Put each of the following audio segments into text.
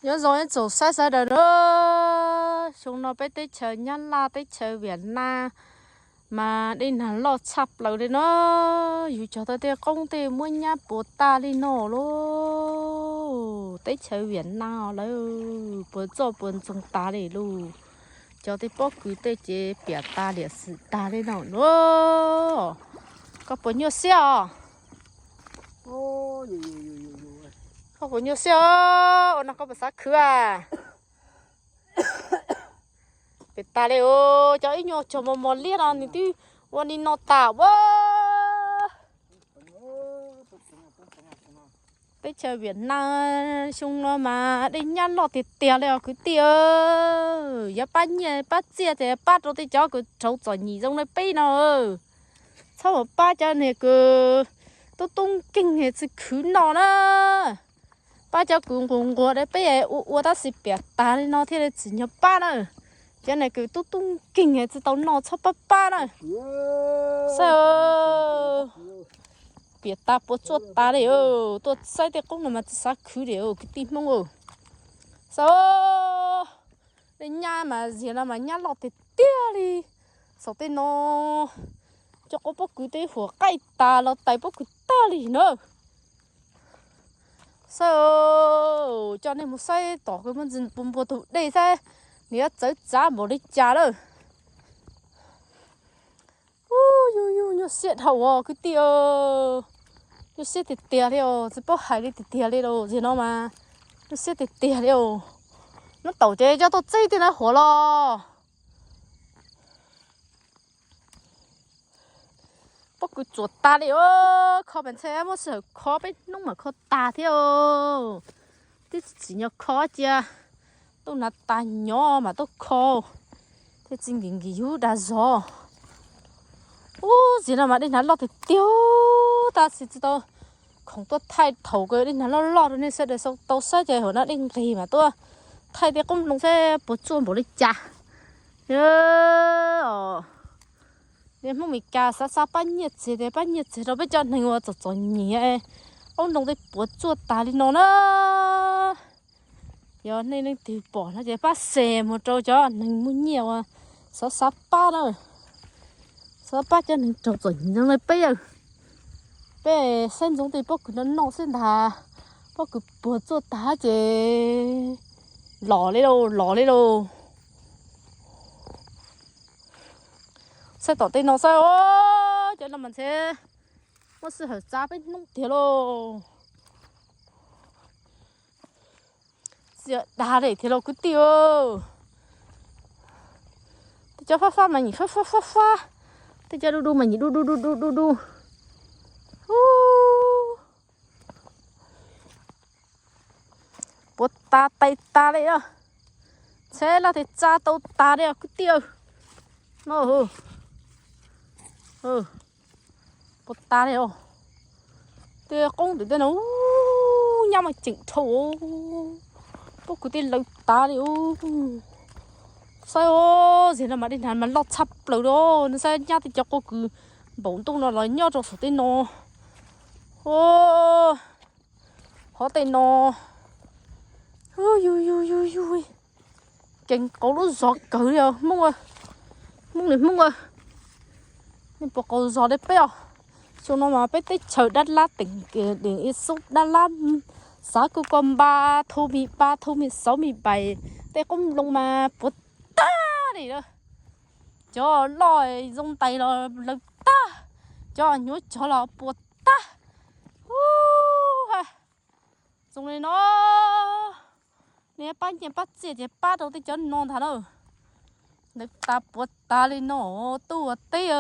Nyob zoo ib tsoom saib sawv daws na, xyoo no peb teb chaws Nyab Laj teb chaws Viam Nam mas dej nag loj tshaj plaws li no. Yus cog tau tej qoob tej muab nyab puas tas li no lauj. Teb chaws Viam Nam lawv puas txoj puas ntxoog tas li lauj. Cov tej pob kws tej ces piam tas liam xwm tas li no lauj. Koj puas nyuaj siab os? Koj puas nyuaj siab os? Ua no koj puas xav khwv a? Piam tas li os, cov ib nyuag cog mos mos liab no nws twb ua li no tas ua. Teb chaws Viam Nam xyoo no mas dej nyab loj tiag tiag li os kwv tij. Yuav pab nyiaj pab txiaj ces pab rau tej cov kws raug txom nyem zoo li peb no. Txhob mus pab cov niag kws tub tub nkeeg tsis khwv noj na. Pab cov kws nquag nquag li peb ua ua tab sis piam tas li no thiaj li tsim nyog pab na. Cov niag kws tub tub nkeeg tsis tau noj txhob pab pab na. Saib, piam tas puas tsuaj tas li. Tuaj saib tej qoob no mas tsis xav khwv li kwv tij Hmoob. Saib, dej nyab mas ziag no mas nyab loj tiag tiag li. Saum tej no cov qoob pob kws tej huam qaij tas los tais pob kws tag li na. Saib, coj nej mus saib tom kws muaj ntsis npua npua tus dej saib nws yuav txawv txav npaum li cas lawm. Ub, yus yus nyuaj siab dhau os kwv tij. Nyuaj siab tiag tiag li os, tsis paub hais li tiag tiag li los ziag no mas nyuaj siab tiag tiag li os. Nub taum ces coj tuaj txib tej na huam los. Pob kws tsuas tas li os, kho pes ntxhe muab sij hawm kho peb hnub mam kho tag thiab. Twb tsis tsim nyog kho cia, tuaj hnav tas nyob mam tuaj kho, thiaj tsis nkim nkim yus dag zog. Ub, ziag no mas dej hnav loj tiag tiag, tab sis tsis tau khoom tuaj thaij thaum kws dej hnav loj loj rau nej sawv daws tau saib ces hauv no dej nqig mas tuaj thaij tej qoob loo saib puas tsuaj npaum li cas. Niag Hmoob Meskas xav xav pab nyiaj txiag tias pab nyiaj txiag rau peb cov neeg uas txom txom nyem, qoob loo tej puas tsuaj tas li no na. Yog nej leej twg pom no ces pab share mus rau cov neeg muaj nyiaj uas xav xav pab na, xav pab cov neeg raug txom nyem li peb. Peb saib ntsoov tej pob kws no noj xwb ntag, pob kws puas tsuaj tag ces los li lauj, los li lauj. Saib tom tej no saib os, cov no mas ntshe muaj sij hawm txav peb hnub tiag lauj. Txias dag li thiab lauj kwv tij. Tej cov fab fab mas nyim fab fab fab fab, tej cov du du mas nyim du du du du du du. Puas tas tais tas li os. Txheb laj tes tsa tau tas li os kwv tij. No, puas tas li os. Tej qoob ntawm tej no nyab mas ceem dhau. Pob kws tej lawv tas li os. Saib os, zig no mas dej hnav mas loj tshaj plaws li. Nej saib nyab tej cov pob kws npaum ntuj no los nyob rau saum tej no. Hov tej no, yug yug yug yug, ceev qauv lub zos kawg li os Hmoob, Hmoob li Hmoob. Nej puas qaug zog li peb os? Xyoo no mas peb teb chaws Dab Lab, teem Deem Ib Xub, Dab Lab, xav kuj ko npa, thu mi pa thu mi xauv mi pais, tej qoob loo mas puas tag li lawm. Cov loj zoo ntais los lawv tag, cov hnyuv cog los puas tag. Ub, zoo li no, nej pab nyiaj pab txiaj ces pab rau tej cov no ntag na. Lawv tas puas tas li no, tub ua teb.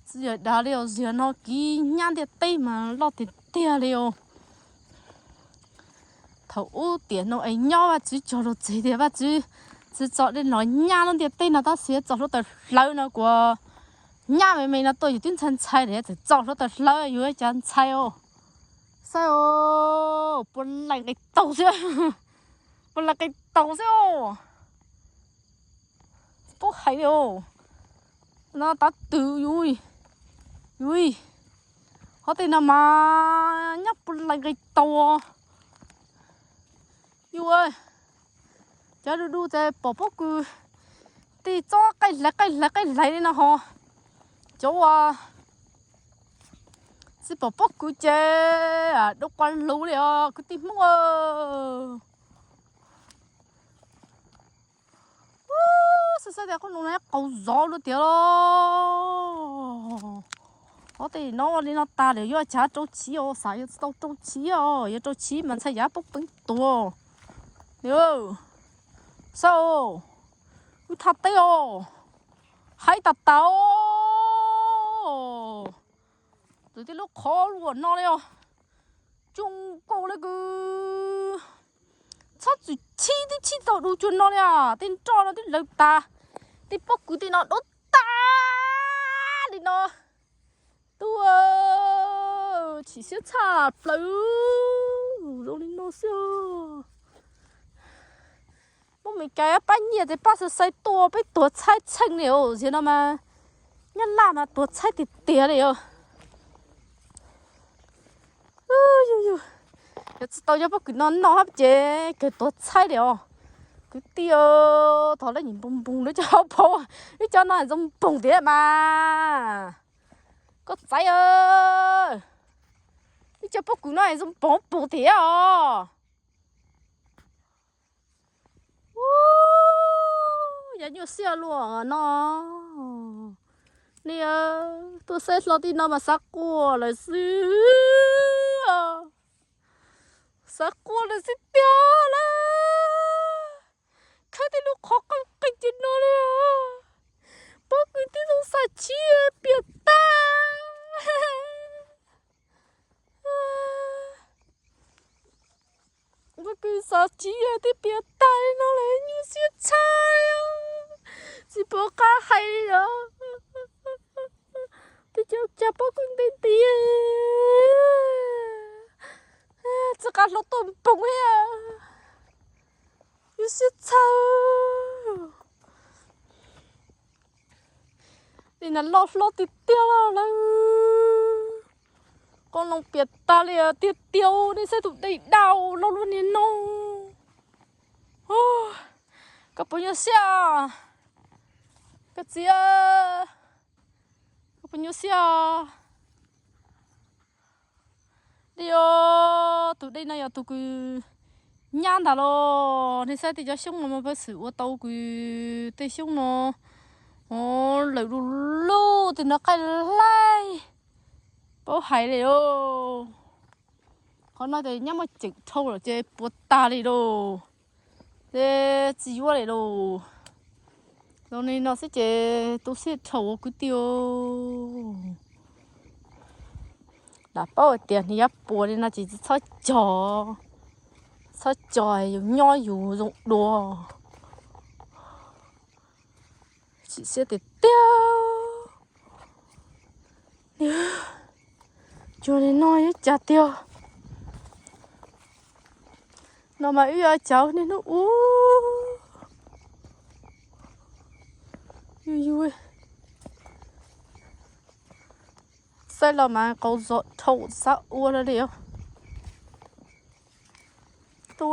Txiv yawg dag li os, ziag no kiv nyab ntiaj teb mas loj tiag tiag li os. Thaum ub tiam no es nyob Vajtswv cog lus txeg tias Vajtswv tsis txo dej los nyab lub ntiaj teb no tab sis txo hluav taws hlawv no kuas nyab me me no tuaj yus twb ntshai ntshai lawm txawm txo hluav taws hlawv yus cas ntshai os. Saib os, puas laim nqis taug xwb, puas laim nqis taug xwb os. Tsis paub hais li os. No tav twg yus, yus, hov tej no mas nyab puas laim nqis taug. Yus, cov du du ces pom pob kws tij txob qeej hlais qeej hlais qeej hlais li no ho. Cov uas tsis pom pob kws ces dub qua lug li os kwv tij Hmoob. Xav xav tias qhob noom no qaug zov luaj tiag los. Qhov tej no li no tas lawm yuav cas rau chiv os, xav yuav tsis tau rau chiv os, yuav rau chiv mas ntshai yav pob kws tuag. Saib, wb thaj teb os, haib tas tas os. Tus tej lub qhov luaj no li os, tsuj nkaus li kws txhob txwm chib twb chib tau du cuag no li os. Tej nroj no twb lawv tas, tej pob kws tej no dub tas li no. Tub, chim siab tshaj plaws zoo li no xwb. Muab Meskas pab nyiaj ces pab xav xav tua peb tuag tshaib tsheej li os. Ziag no mas Nyab Laj mas tuag tshaib tiag tiag li os. Yog tsis tau cov pob kws no noj hab ces kawg tuag tshaib li os. Kwv tij, thov leej npoog npoog lub cov hauv paus, lub cov no zoo npoog tiag mas. Koj txaiv, lub cov pob kws no zoo npoog puv tiag os. Yav nyuaj siab luaj no. Nej tuaj saib hlo tej no mas xav quaj lawm xwb. Xav quaj lawm xwb tiag lawm. Khawb tej lub qhov qeej qeej ces no li os. Pob kws tib zoo xav chib piam tag. Pob kws xav chib twb piam tag li no lawm, nyuaj siab tshaj, tsis pom qab hais li os. Twb cov cas pob kws ntev ntev, tsis qab hlob tuaj npoog thiab, nyuaj siab tshaj. Li na loj hlob tiag tiag lawm. Qoob loo piam tag li tiag tiag, nej saib tus dej dau loj luaj niag no. Koj puas nyuaj siab? Koj txiv, koj puas nyuaj siab? Dej os, tus dej no yog tus kws nyab ntag los. Nej saib tej cov xyoob no mas pab xwm ua tau kws tej xyoob no lawm du lug tej no qaij laij, paub hais li os. Qhov no ces nyab muab ceem dhau lawm ces puas tag li lauj. Ces tsis yuav li lauj. Zoo li no xwb ces tu siab dhau ua kwv tij. Lam paub hais tias nws yuav puas li no ces tsis txhob cog, txhob cog, yus nyob yus zoo dua. Chim siab tiag tiag. Cuag li no yuav cas tiag. No mas wb yuav cas niaj hnub ua. Yus yus, saib los mas qaug zog dhau xav ua li os. Tu,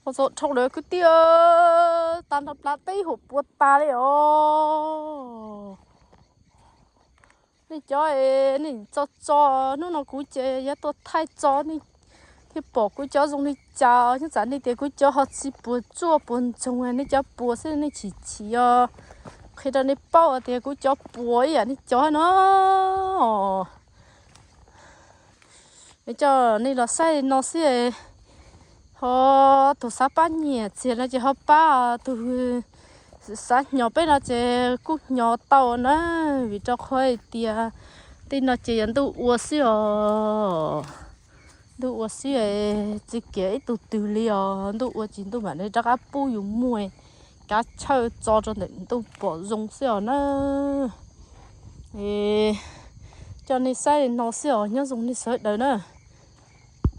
qaug zog dhau lawm kwv tij, tag nrho plab teb hum puas tas li os. Nej cov, nej tso tso, hnub no kuv ces yuav tuaj thaij tso, nej thiaj pom kuv cov zoo li cas. Nyob tsam nej tias kuv cov ho tsis puas tsuaj puas ntsoog, nej cov puas xwb nej chim chim os. Qhia rau nej paub tias kuv cov puas ib yam nej cov no. Coj nej los saib no xwb. Ho tus xav pab nyiaj txiag no ces ho pab, tus xav hnyos peb no ces kuj hnyos tau na, vim rau qhov hais tias tej no ces yog ntuj ua xwb os. Ntuj ua xwb, tsis kiam ib tug twg li os. Ntuj ua ces ntuj mam li rov qab pub yus muaj kav chawj tso rau ntawm ntuj pom zoo xwb os na. Coj nej saib li no xwb os, nyob zoo nej sawv daws na.